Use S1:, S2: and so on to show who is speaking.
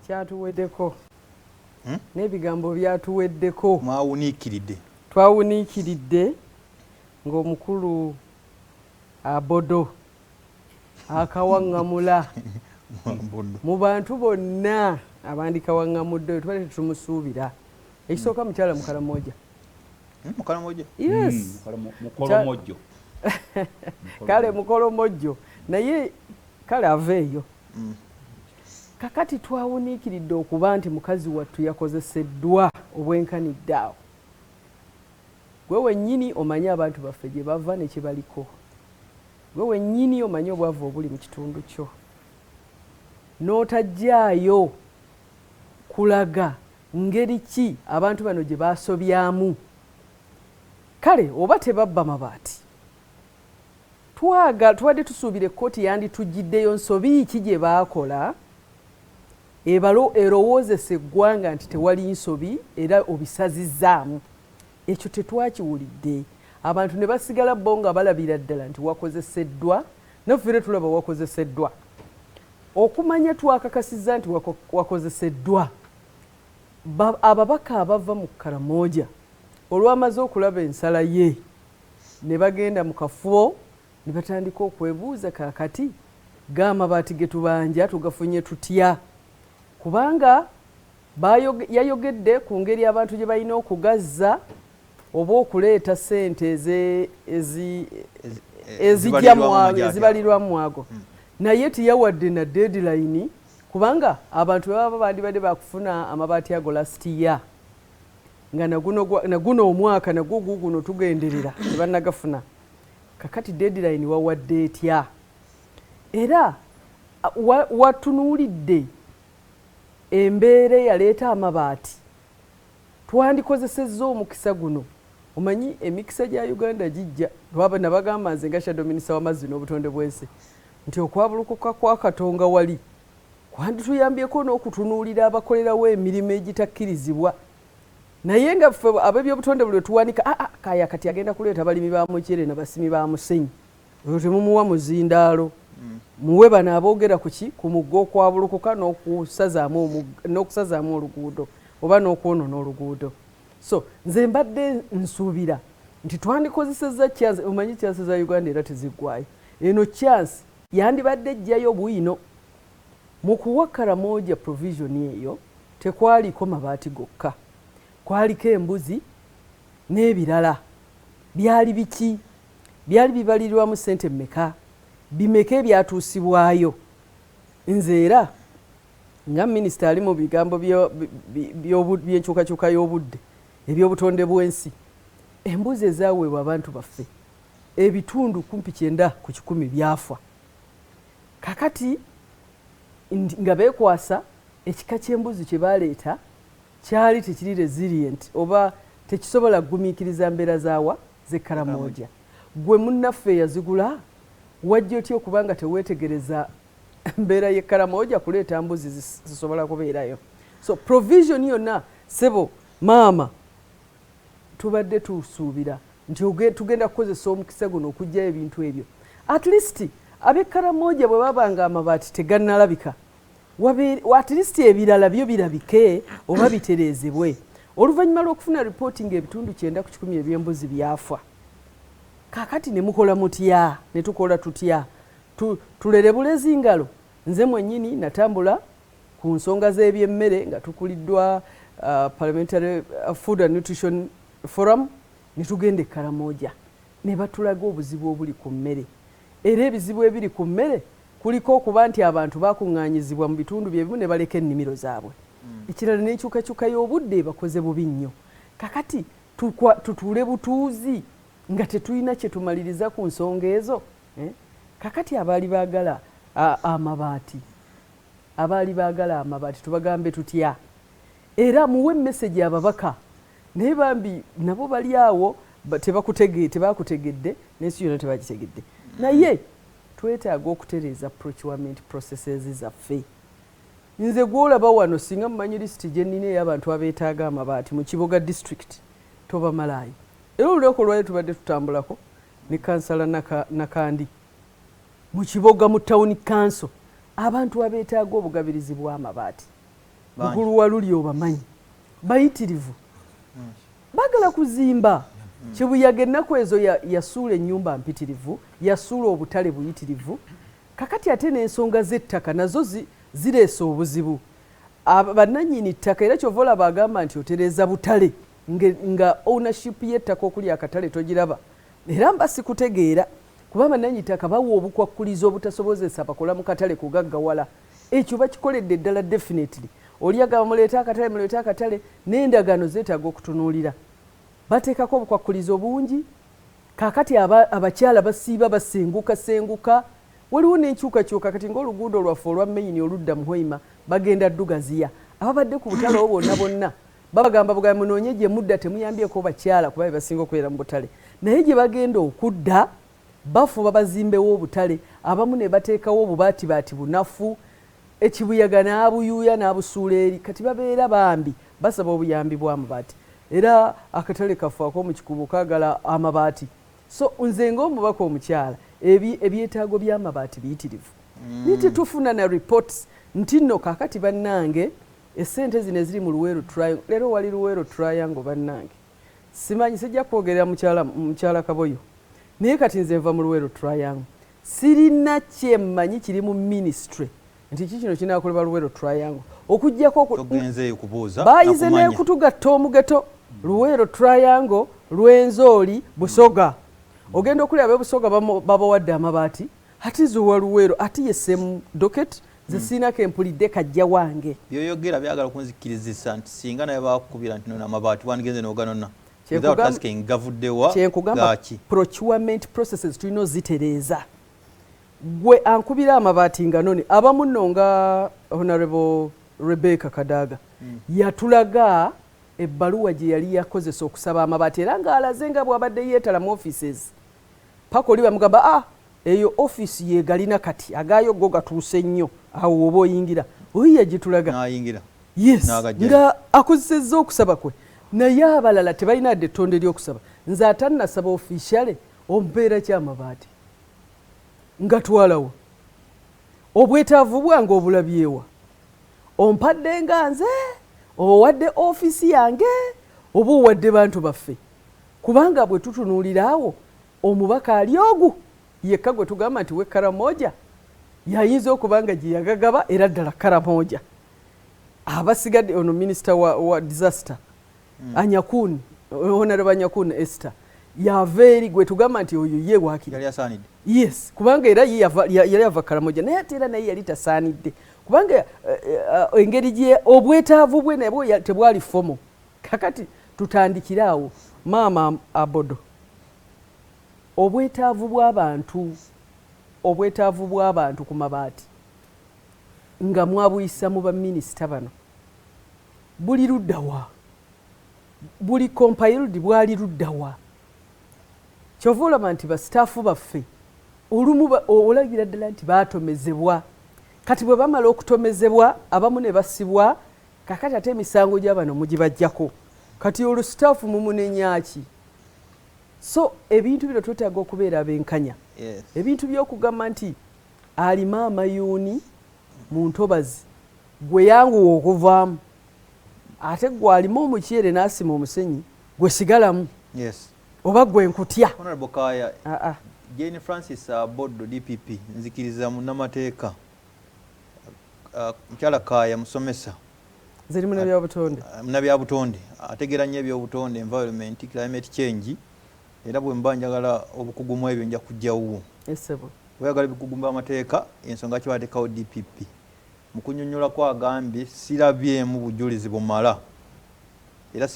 S1: Kyatuweddeko. N'ebigambo byatuweddeko.
S2: Mwawuniikiridde.
S1: Twawuniikiridde ng'omukulu Abodo akawaŋŋamula mu bantu bonna abandikawaŋŋamudde, tubadde tetumusuubira. Ekisooka, mukyala Mukalamoja.
S2: Mukalamoja.
S1: Yes.
S3: Mukolomojjo.
S1: Kale mukolomojjo, naye kale aveeyo. Kakati twawuniikiridde okuba nti mukazi wattu yakozeseddwa obwenkanidde awo. Gwe wennyini omanyi abantu baffe gye bava ne kye baliko, gwe wennyini omanyi obwavu obuli mu kitundu kyo, n'otajjaayo kulaga ngeri ki abantu bano gye basobyamu. Kale oba tebabba mabaati, tubadde tusuubira ekkooti yanditugiddeyo nsobi ki gye baakola ebalo erowoozesa eggwanga nti tewali nsobi era obisazizaamu. Ekyo tetwakiwulidde. Abantu ne basigala bo nga balabira ddala nti wakozeseddwa, naffe era tulaba wakozeseddwa. Okumanya twakakasizza nti wakozeseddwa, ababaka abava mu Karamoja olwamaze okulaba ensala ye ne bagenda mu kafubo ne batandika okwebuuza, kaakati g'amabaati ge tubanja tugafunye tutya? Kubanga yayogedde ku ngeri abantu gye balina okugazza oba okuleeta ssente ezijja ezibalirwamu ago, naye teyawadde na deadline, kubanga abantu baba bandibadde bakufuna amabaati ago last year, nga naguno omwaka nagwo guguno tugenderera tebannagafuna. Kakati deadline wawadde etya? Era watunuulidde embeera eyaleeta amabaati? Twandikozesezza omukisa guno. Omanyi emikisa gya Uganda gijja. Nabagamba nze nga shadow minister w'amazzi n'obutonde bw'ensi nti okwabulukuka kwa Katonga wali kwandituyambyeko n'okutunuulira abakolerawo emirimu egitakkirizibwa, naye nga ffe ab'ebyobutonde buli wetuwanika, ah, ah, kaya kati agenda kuleeta balimi ba muceere nabasimi ba musenyu, oyo temumuwa muzindaalo. Muwe bano aboogera ku ki, ku mugga okwabulukuka n'okusazaamu oluguudo oba n'okwonoona oluguudo. So nze mbadde nsuubira nti twandikozesezza chance. Omanyi chance za Uganda era teziggwayo. Eno chance yandibadde ejjayo bwino mu kuwa Karamoja provision. Eyo tekwaliko mabaati gokka, kwaliko embuzi n'ebirala. Byali biki? Byali bibalirirwamu sente mmeka? Bimeka ebyatuusibwayo? Nze era nga minisita ali mu bigambo byenkyukakyuka y'obudde, ebyobutonde bw'ensi, embuzi ezaweebwa abantu baffe, ebitundu kumpi 90% byafa. Kakati nga beekwasa ekika ky'embuzi kye baleeta kyali tekiri resilient oba tekisobola kugumiikiriza mbeera zaawa z'eKaramoja. Gwe munnaffe yazigula, wajja otya okuba nga teweetegereza mbeera y'eKaramoja kuleeta mbuzi zisobola kubeerayo? So provision yonna, sebo maama, tubadde tusuubira nti tugenda kukozesa omukisa guno okuggyayo ebintu ebyo. At least ab'eKaramoja bwe baba nga amabaati tegannalabika, at least ebirala byo birabike oba bitereezebwe. Oluvannyuma lw'okufuna ripooti ng'ebitundu 90% eby'embuzi byafa, kaakati ne mukola mutya? Ne tukola tutya? Tulere bulezi ngalo? Nze mwennyini natambula ku nsonga z'ebyemmere nga tukuliddwa Parliamentary Food and Nutrition Forum, ne tugenda e Karamoja ne batulaga obuzibu obuli ku mmere. Era ebizibu ebiri ku mmere kuliko okuba nti abantu bakuŋŋaanyizibwa mu bitundu byebimu ne baleka ennimiro zaabwe. Ekirala, n'enkyukakyuka y'obudde ebakoze bubi nnyo. Kakati tutuule butuuzi nga tetulina kye tumaliriza ku nsonga ezo, eh? Kakati abaali baagala amabaati, abaali baagala amabaati tubagambe tutya? Era muwe message ababaka, naye bambi nabo bali awo tebakutegedde, n'ensi yonna tebagitegedde. Naye twetaaga okutereeza procurement processes zaffe. Nze gwolaba wano, singa mumanyi lisiti gye nnina ey'abantu abeetaaga amabaati mu Kiboga District, tobamalaayo. Era olunaku olwali tubadde tutambulako ne kansala Nakandi mu Kiboga mu town council, abantu abeetaaga obugabirizi bw'amabaati. Mukulu wa luli obamanyi bayitirivu, baagala kuzimba. Kibuyaga ennaku ezo yasuula ennyumba mpitirivu, yasuula obutale buyitirivu. Kakati ate n'ensonga z'ettaka nazo zireese obuzibu. Bannannyini ttaka era kyova olaba agamba nti otereeza butale nga ownership y'ettaka okuli akatale togiraba. Era mba sikutegeera kuba bannannyini ttaka bawa obukwakkulizo obutasobozesa bakola mu katale kugaggawala. Ekyo bakikoledde ddala definitely. Oli agamba muleete akatale, muleete akatale, n'endagaano zeetaaga okutunuulira. Bateekako obukwakkulizo bungi. Kaakati abakyala basiiba basenguka senguka. Waliwo n'enkyukakyuka kati ng'oluguudo lwaffe olwa Main oludda mu Hoima bagenda ddugaziya. Ababadde ku butale obwo bonna bonna babagamba bugambi munoonye gye mudda, temuyambyeko bakyala kuba be basinga okubeera mu butale. Naye gye bagenda okudda bafuba bazimbewo obutale, abamu ne bateekawo obubaatibaati bunafu, ekibuyaga n'abuyuuya n'abusuula eri. Kati babeera bambi basaba obuyambi bw'amabaati, era akatale kaffe ak'omu Kikuubo kaagala amabaati. So nze ng'omubaka omukyala ebyetaago by'amabaati biyitirivu. Naye tetufuna na reports nti nno kaakati bannange essente zino eziri mu Luweero Triangle, leero wali Luweero Triangle bannange. Simanyi, sijja kwogerera mukyala Kaboyo, naye kati nze nva mu Luweero Triangle. Sirina kyemmanyi kiri mu ministry nti ki kino kinaakolebwa Luweero Triangle. Okuggyako
S2: Togenzeeyo kubuuza
S1: baayize
S2: nakumanya.
S1: N'ekutugatta omugeto Luweero Triangle, Rwenzori, Busoga. Ogenda okulaba Busoga babawadde amabaati, ate nze owa Luweero ate ye same docket nze siinako empulidde kajja wange.
S2: Byoyogera byagala kunzikirizisa nti singa naye bakukubira nti nona amabaati wandigenze n'oganona without asking gavuddewa.
S1: Kyenkugamba.
S2: Gaki?
S1: Procurement processes tulina ozitereeza. Gwe ankubira amabaati nga none abamu nno nga Honorable Rebecca Kadaga yatulaga ebbaluwa gye yali yakozesa okusaba amabaati, era ng'alaze nga bw'abadde yeetala mu offices paka oli bamugamba, ah, eyo office yegalina kati agaayo go gatuuse nnyo awo oba oyingira oyo yagitulaga.
S2: N'ayingira.
S1: Yes.
S2: N'agajjayo.
S1: Nga akozesezza okusaba kwe, naye abalala tebalina adde ettonde ly'okusaba. Nze atannasaba officially ompeera kyamabaati nga twalawo obwetaavu bwange obulabyewa ompadde nga nze owadde ofiisi yange oba owadde bantu baffe, kubanga bwe tutunuulira awo omubaka ali ogu yekka gwe tugamba nti we Karamoja yayinza okuba nga gye yagagaba era ddala Karamoja. Abasigadde ono minisita wa disaster Anyakun, Honorable Anyakun Esther yava eri gwe tugamba nti oyo ye waakiri
S2: Yali asaanidde.
S1: Yes, kubanga era ye yali yava Karamoja, naye ate era naye yali tasaanidde kubanga engeri gye obwetaavu bwe nabwo tebwali formal. Kakati tutandikire awo, maama Abodo, obwetaavu bw'abantu, obwetaavu bw'abantu ku mabaati nga mwabuyisa mu baminisita bano buli luddawa? Buli compiled bwali luddawa? Kyova olaba nti basitaafu baffe olumu olabira ddala nti baatomezebwa. Kati bwe bamala okutomezebwa abamu ne basibwa, kakati ate emisango gy'abano mugibajjako. Kati olwo sitaafu mumunenyaki? So ebintu bino twetaaga okubeera abenkanya. Ebintu by'okugamba nti alima amayuuni mu ntobazi gwe yanguwa okuvaamu, ate gwe alima omuceere n'asima omusenyi gwe sigalamu oba gwe nkutya.
S2: Honorable Kaya,
S1: Ah, ah.
S2: Jane Francis Abodo DPP nzikiriza munnamateeka, mukyala Kaya musomesa.
S1: Nze ndi munnabyabutonde.
S2: Munnabyabutonde, ategeera nnyo ebyobutonde, environment, climate change, era bwe mba njagala obukugu mu ebyo nja kujjawo.
S1: Esebo.
S2: Oyagala ebikugu mu amateeka, ensonga ki bateekawo DPP? Mu kunnyonnyola kwagambye sirabyemu bujulizi bumala.